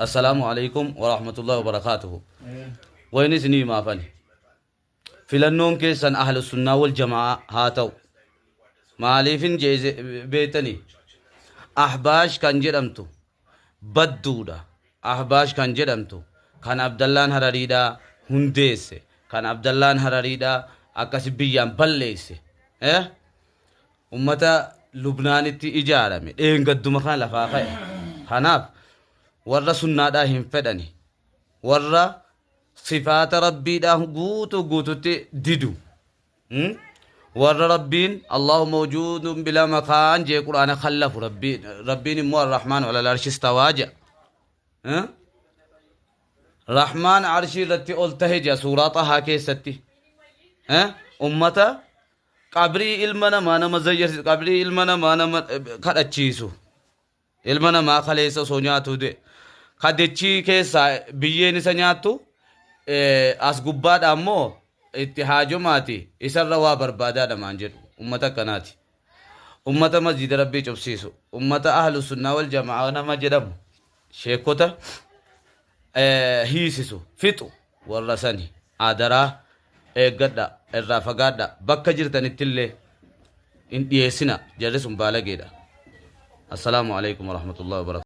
Assalaamu alaikum wa rahmatullahi wa barakaatuhu. Wayni isinii himaafani. Filannoon keessan ahlu sunnaa wal jamaa haa ta'u. Maaliifin jeese beektanii? Ahbaash kan jedhamtu badduudha. Ahbaash kan jedhamtu kan Abdallaan Harariidhaa hundeesse, kan Abdallaan Harariidhaa akkasi biyyaan balleesse. Eh? Ummata Lubnaanitti ijaarame dheengadduma kana lafaa ka'e. Kanaaf warra sunnaadhaa hin fedhani. Warra sifaata Rabbiidhaa guutuu guututti didu. Hmm? Warra Rabbiin Allahu mawjuudun bila makaan jee Qur'aana kallafu Rabbiin Rabbiin immoo Ar-Rahmaan alal arshi istawaa jedha. Hmm? Rahmaan arshii irratti ol tahe jedha suuraa Xahaa keessatti. Eh? Ummata qabrii ilma namaa nama zayyarsiisu qabrii ilma namaa nama kadhachiisu. Ilma namaa kaleessa osoo nyaatuu du'e. Ka dechii keessaa biyyeen isa nyaattu as gubbaadha ammoo itti haajomaati isarra waa barbaadaa namaan jedhu ummata akkanaati. Ummata masjiida rabbii cufsiisu ummata ahlu sunnaa wal jamaa nama jedhamu sheekota hiisisu fixu warra sani adaraa eeggadha irraa fagaadha bakka jirtanittillee hin dhiyeessina jarri sun baalageedha. Assalaamu alaikum warahmatullahi wabarakatuh.